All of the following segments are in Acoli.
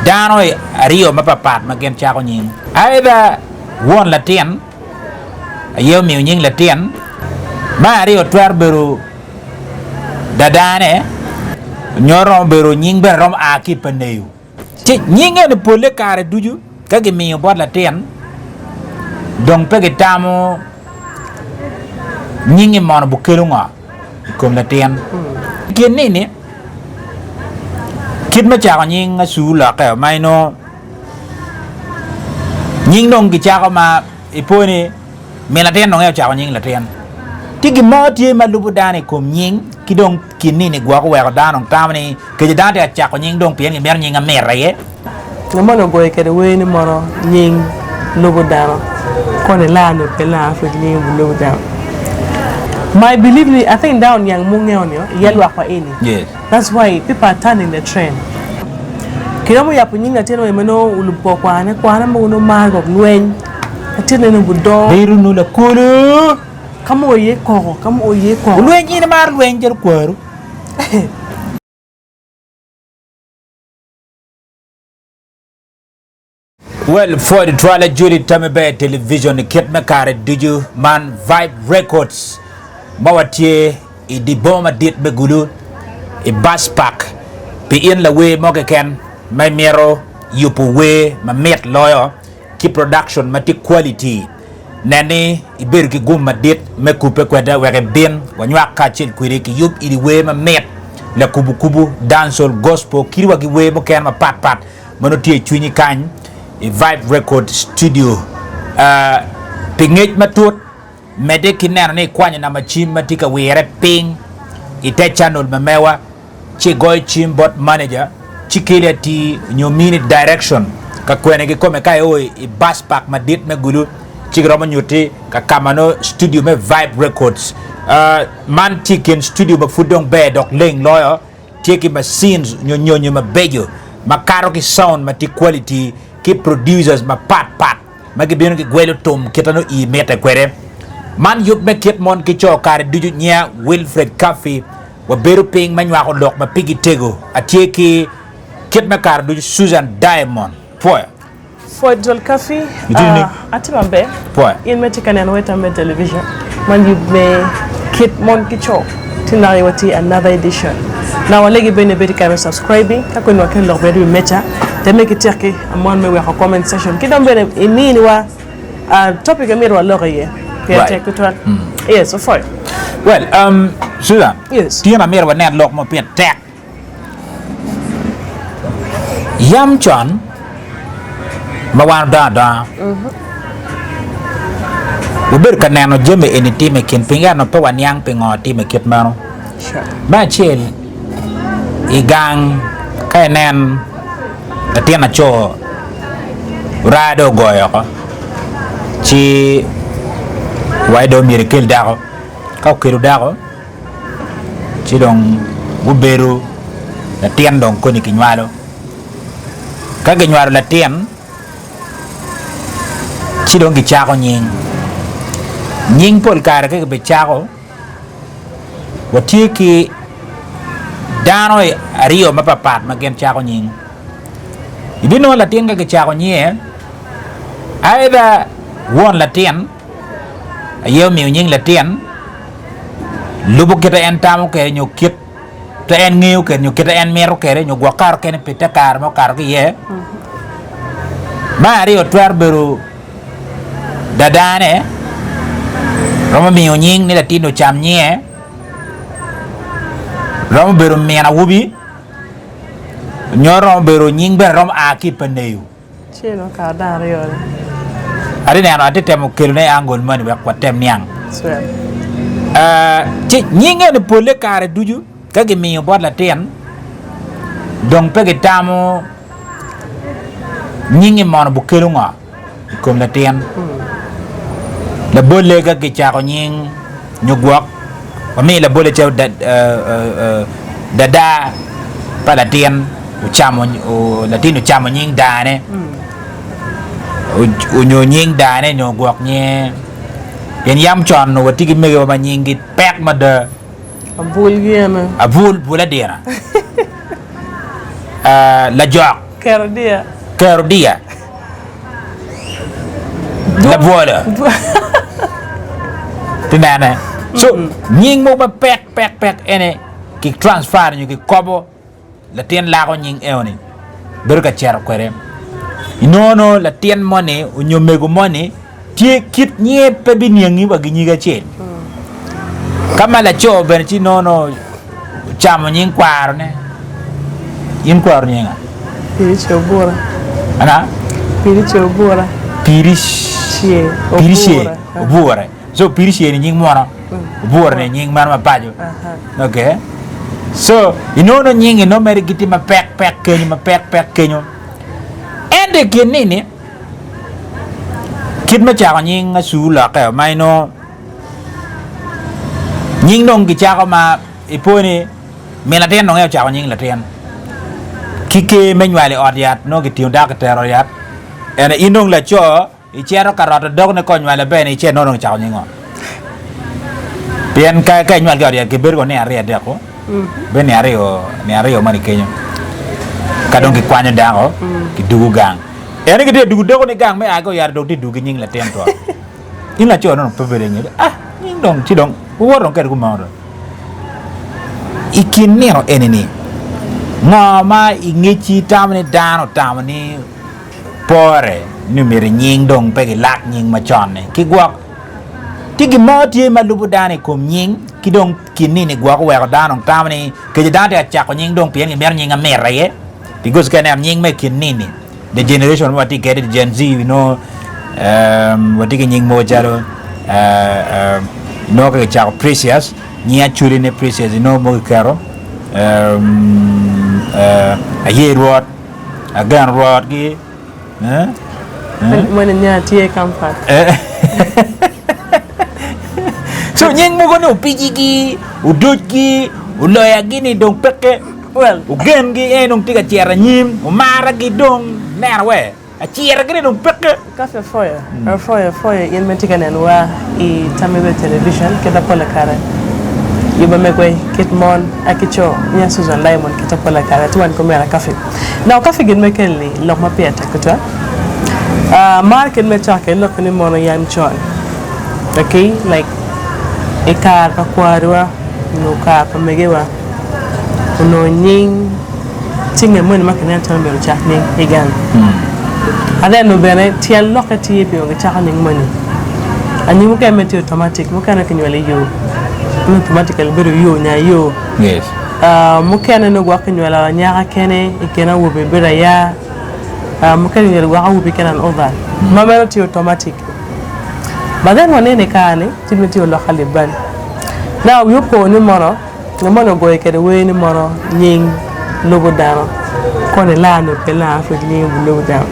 dano aryo mapapat ma gin cako nying. Either won latin aye omiyo nying latin, me aryo twero bedo dadane nyo romo bedo nying bene romo a ki i pa neyo. Ci nying eni polle kare ducu ka gimiyo bot latin dong pe gitamo nyingi mono bukelo ngo i kom latin. Gin nini kit me cako nying acur lokke ma inongo nying dong gicako ma ipo ni min latin dong aye ocako nying latin. Tye gin mo tye ma lubo dano i kom nying ki dong kin nini gwok oweko dano dong tamo ni kece dano tye ka cako nying dong pien gimito nying amit aye. Nga moni ogoyo kwede wer ni mono nying lubo dano koni laa nyo pe laa pud nying lubo dano. My belief ni I think dano oniang mungeo nio iye lwak wa eni. Yes. That's why people are turning the trend. Kiromo yabo nying latin wa ma nongo olubo kor kwane, kwane mogo nongo maro gwok lweny. Latin eni gudongo. Bedo nongo lakolo. Ka mo oye koko, ka mo oye koko. Lweny in imaro lweny calo kwaru. Well pwod twal ajoli tami ber television i kit me kare ducu man Vibe Records ma watye i di boma madit me Gulu i bus park pi in lawer mo keken ma imito yubo wer mamit loyo ki production ma tye quality nen ni ibedo ki gum madit me kubbe kwede wek ibin wanywak kacel kwedi ki yub idi wer mamit lakubukubu, dancehall, gospel kadi wa ki wer mukene mapat pat ma nongo tye i cwinyi kany i Vibe Record Studio. Pi ngec matut medde ki neno ni ikwanyo namba cim ma tye ka wire piny i te channel ma mewa ci igoyo cim bot manager ci keli atir nyo mini direction ka kwene kikome ka io i bus park madit me Gulu ci giromo nyutti ka ka ma nongo studio me Vibe Records man tye i kin studio ma pud dong ber dok leng loyo tye ki machines nyo nyonyo mabeco makato ki sound ma tye quality ki producers mapat pat ma gibino gigwelo tum kit ma nongo ii mitte kwede. Man yub me kit mon ki co kare ducu nyinga Wilfred Cuffy wabedo piny me nywako lok ma pigi tego. Atye ki kit me kare ducu Susan Diamond. Pwoyo. Pwoyo twal Cuffy. Itye nining? Atye maber. Pwoyo. In ma itye ka neno weta me television man yub me kit mon ki co tye naka watye another edition. Now walegi bene ibed ki kare me subscribing ka koni wakelo lok bene i wi meja temme ki tekki amon me weko comment section ki dong bene iminiwa topic ma myero walok iye pire Right. tek tutwal. Yes, opwoyo. Well, um, Susan, Yes. tyen amyero wanen lok mo pire tek. Yam con ma wan odongo adonga, wabedo ka neno jami eni timme i kin piny ento pe waniang pingo timme kit meno. Me acel, i gang ka inen latin laco raa dong ogoyo oko ci wa dong myero ekel dako, ka okelo dako ci dong gubedo latin dong koni kinywalo ka kinywalo latin ci dong kicako nying, nying pol kare ka kibicako watye ki dano aryo mapatpat ma gin cako nying ibinongo latin ka kicako nyinge either won latin aye omiyo nying latin lubo kite en tamo kwede nyo kit te en ngeyo kwede nyo kite en mito kwede nyo gwok kare mukene pi te kare ma okato ki iye. Me aryo twero bedo dadane romo miyo nying ni latin ocam nyinge romo bedo min awobi nyo romo bedo nying bene romo a ki i pa neyo. Atye neno atye temo kelone i angle moni wek watem niang. Ci nying eni polle kare ducu ka gimiyo bot latin dong pe gitamo nyingi mono bukelo ngo i kom latin. Labolle ka kicako nying nyo gwok wami labolle calo dada pa latin ocamo latin ocamo nying dane onyo nying dane nyo gwok nyinge pien yam con onongo watye ki megiwa ma nyinggi pek mada Abul gene. Abul, bul adira. Lajok. Kerodia. Kerodia. Labwolo. Ti nene. So, nying mogo mapek pek pek ene ki transfer nyo kikobo latin lako nying eno-ni bedo ka cito kwede. Inongo nongo latin moni onyo mego moni tye kit nyinge pe biniangi wa ki nyige acel. Ka ma laco bene ci inongo nongo ocamo nying kwarone. In kwaro nyinga? Pirici Obura. Anga? Pirici Obura. Pirici Pirici Obura. So Pirici eni nying muno, Obura ni nying mano ma paco. Okay. So inongo nongo nying inongo mere gitye mapek pek kenyo mapek pek kenyo. Ento i kin nini kit me cako nying acu lokke ma inongo nying dong gicako ma ipo ni min latin dong aye ocako nying latin ki ker me nywalo i ot yat nongo kitingo dako kitero i ot yat ene in dong laco Icito ka roto dogone ka onywale aber ni icit nongo dong icako nyingo. Pien ka ka inywal ki ot yat gibedo ko ni aryo adek ko. Bedo ni aryo ni aryo moni kenyo. Ka dong gikwanyo dako kidugu gang. En ni gitye dugu doko ni gang me a ki oyat dong tye dugu ki nying latin twal. In laco nongo pe bedo inge ah nying dong ci dong wuwoto dong kede kumeno dong. I kin nino eni ni ngo ma i ngecci itamo ni dano otamo ni Pore ni myero nying dong pe gilak nying macon-ni ki gwok. Tye gin mo tye ma lubo dano i kom nying ki dong kin nini gwok oweko dano dong tamo ni kece dano tye ka cako nying dong pien gimito nying amit aye. Because ka ineno nying me kin nini the generation ma watye kwede the Gen Z inongo watye ki nying mogo calo inongo ka kicako Precious nying Acholi ni Precious inongo mogo kiketo Aye Rwot. Ageno Rwot gi. Eh? Moni nya tye comfort. So nying mogo ni opicigi, odocgi, oloyagi ni dong peke. Well. Ogengi en dong tye ka cito anyim, omaragi dong neno we. Aciragi ni dong peke. Kafe pwoyo, apwoyo pwoyo in ma itye ka nenowa i Tamebe Television kita pola kare yuba megwe kit mon a ki co nya Susan Diamond kita pola kare atye wan ki omera Kafe. Now Kafe gin me kelni lok ma pire tek tutwal. Ah mar kit me cake lok ni mono yam con okay like i kare pa kwariwa nyo kare pa megewa onongo nying Tye ngat moni ma kineno calo myero ocak nying i gang. Aneno bene tyen lokke tye pingo gicako nying moni. Anying mukene mere tye automatic, mukene kinywalo i yo. Nongo automatically bedo yo nya yo. Yes. Ah, mukene nongo gwok kinywalo anyaka kene i kin awobe bedo aya. Ah, mukene kinywalo gwok awobi kene and all that. Ma meno tye automatic. But then waneno i kare-ni, kit ma tye olokke alip-bal. Now wi opo ni mono Ngat moni ogoyo kwede wer ni mono nying lubo dano koni laa nyo pe laa pud nyinge pud lubo dano.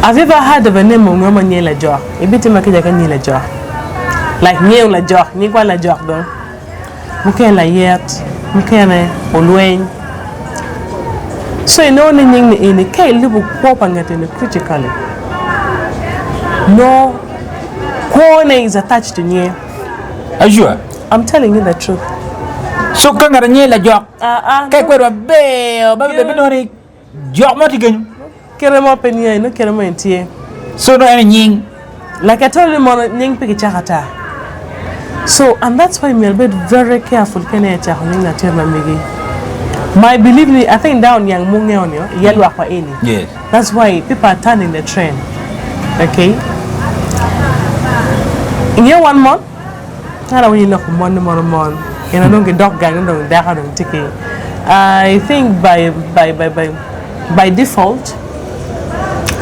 Have you ever heard of a name of ngat mo nyinge Lajok? Ibitima kica ka nyingi Lajok. Like ngeyo Lajok, nying kwan Lajok dong. Mukene Layet, mukene Olweny. So inongo ni nying ni eni ka ilubo kwo pa ngat eni critically, nongo kwone is attached to nyinge. Are you sure? I'm telling you the truth. So ka ngat anyer lajok, Ah, ah, ka ikwedo maber, ma bene binongo ni jok mo tye kenyo. Kite mo pe niye, nongo kite mo en tye. So nongo en nying. Like I told you mono nying pe kicako ata. So and that's why myero ibed very careful ka ineno icako nying latin ma megi. My belief ni I think down niang mungeo nio iye lwak wa eni. Yes. That's why people are turning the trend. Okay. Ingeyo wan mon? An awinyo lok pa mon ni mono mon eno dong gidok gang ni dong dako dong tye ki I think by by by by by default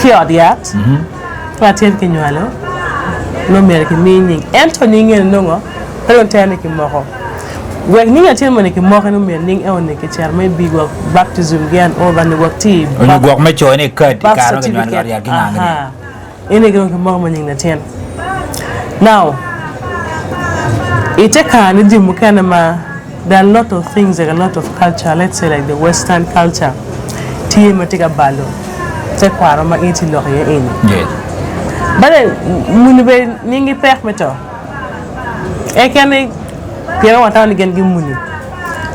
ki ot yat ka latin kinywalo nongo myero kimi nying ento nying eni nongo pe dong tere ni kimoko wek nying latin moni kimoki nongo myero nying eni kicito maybe gwok baptism gi and all that nyo gwok tye i Onyo gwok me coyo ni i kad i birth kare ma kinywalo i ot certificate yat kingangi ni. En aye gin ma kimoko ma nying latin. Now, ite kare ni jami mukene ma there are lot of things like a lot of culture let's say like the western culture tye ma tye ka balo tekwaro ma in itye lok iye eni. Yes. But then muni bene nying gi pek me to. En kene pien watamo ni gin gimuni.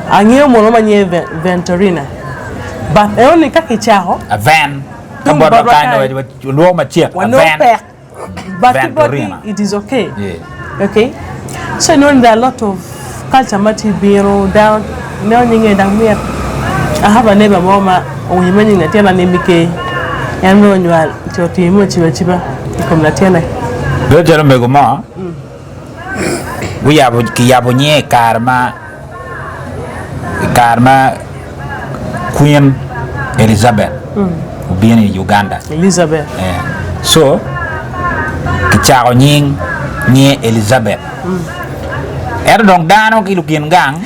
Angeyo munu ma nyinge Venturina. But eno ni ka kicako. Aven. Ka botwa kany walwongo macek Wanongo aven. pek. But ki botgi Venturina. it is okay. Yeah. Okay? So inongo ni there are a lot of culture ma tye bino dano neno nyinge dok mit. I have a neighbor mo ma owinyo me nying latinna ni Mikey. En bene onywal ci otinge me ocibo aciba i kom latinne. Bedo calo omego mo guyabo kiyabo nyinge i kare ma i kare ma Queen Elizabeth obino i Uganda. Elizabeth. Eh, so kicako nying nyinge Elizabeth. Ento dong dano ki lukin gang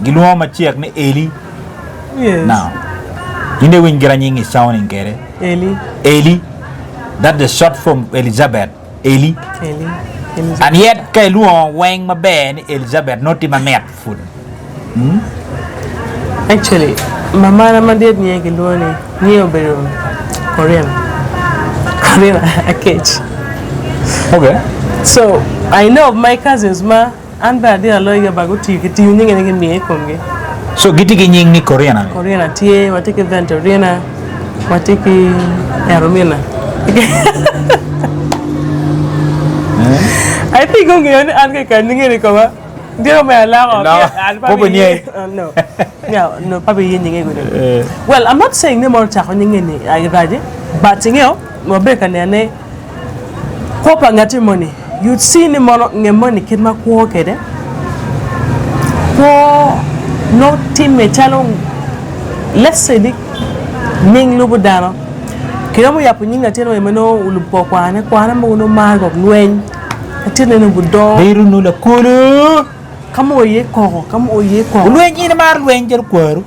gilwongo macek ni Eli. Yes. Now, in dong iwiny gira nying-ngi sounding kwede. Eli. Eli. That's the short form of Elizabeth. Eli. Eli. Elizabeth. And yet ka ilwongo weng maber ni Elizabeth nongo tye mamit pud. Hmm? Actually, mamana madit nyinge kilwongo ni nyinge obedo Corina. Corina Akech. Okay. So, I know of my cousins ma An bene adit aloyogi ba gutiyo ki tiyo nyinge ni gimiye i komgi. So gitye ki nying ni Corina ni? Corina tye, watye ki Venturina, watye ki Eromina. I think gungeyo ni an keken nyinge ni koma. Dyeno me alako. Iloko. An pe Pe abiye. obinye. No. Yeah, no, pe abiye nyinge guni. Well, I'm not saying ni mono cako nyinge ni raci, but ingeyo, wabedo ka nene Kwo pa ngati moni, you'd see ni mono nge moni kit ma kwo kede, kwo nongo time calo let's say ni nying lubo dano, kiromo yabo nying latin moni ma nongo olubo kor kwane, kwane mogo nongo maro gwok lweny, latin eni obudongo. Bedo nongo lakolo. Ka mo oye koko, ka mo oye koko. Lweny in imaro lweny calo kwaru.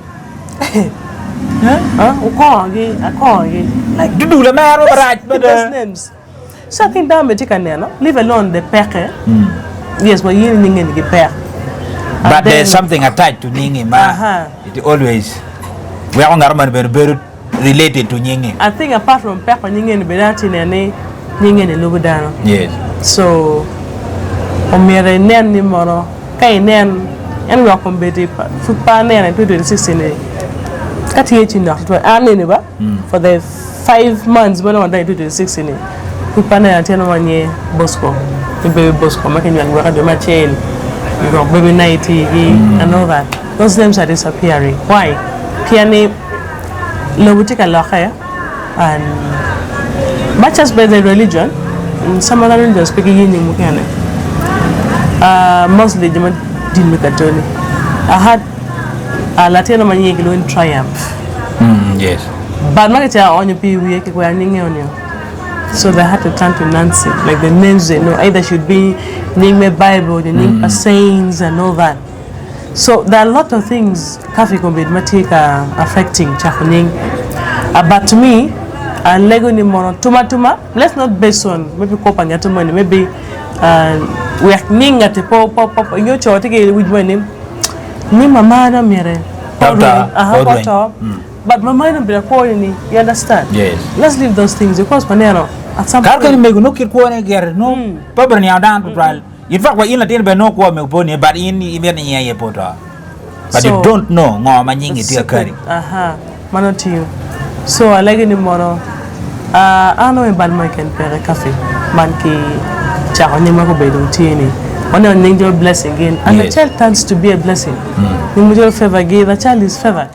Okongogi, akongogi. Like, Dudul amero marac the mada. best names. So I think dano bene tye ka neno, leave alone the peke. Yes, wa ye ni nyinge ni gipek. And But then, there's something attached to nyingi ma Aha. it always weko ngat moni bene bedo related to nyingi. I think apart from peko nyinge ni bene atye neno ni nyinge ni lubo dano. Yes. So omyero inen ni mono Ka inen, en weko kombeddi pud pe anene i 2026 eni ka tye ci nok tutwal. An eni ba for the five months ma dong adonyo i 2026 eni pud pe aneno latin mo nye Bosco ni baby Bosco ma kinywalo wek dwe me acel gwok baby Nighty gi and all that. Those names are disappearing. Why? Pien ni lobo tye ka lokke. And much as by the religion, some other religions pe giye nying mukene. Uh, mostly jo ma din me Katoli. I had uh, latin ma nyinge kilwongo ni Triumph. Mm, yes. But ma kicako onyo pii i wiye kikwero nyinge onyo. So they had to turn to Nancy. Like the names they know either should be nying me Bible, nyo nying pa saints and all that. So there are a lot of things Kafi kombeddi ma tye ka affecting cako nying but to me alego ni mono tum atuma let's not base on maybe kwo pa ngat moni maybe wek nying ngati pe inge oco tye ki wic moni ni mamana myero pe oto but mamani obedo akwo ni you understand let's leave those things because waneno at some point. Kadi mego nongo kit kwone gire nongo pe obedo niango dano tutwal. In fact wa in latin bene nongo kwo mego pe oniangi but in imito ni nyingi aye pe oto. But you So, don't know ngo ma nyingi tye ka kari. Aha, mano tiyo. So alegi ni mono ah, an onge bal mo keken peke kafi man ki cako nying ma gubedo tye ni waneno nying calo blessing gin and the Yes. child turns to be a blessing. Nying macalo favor gi the child is favored.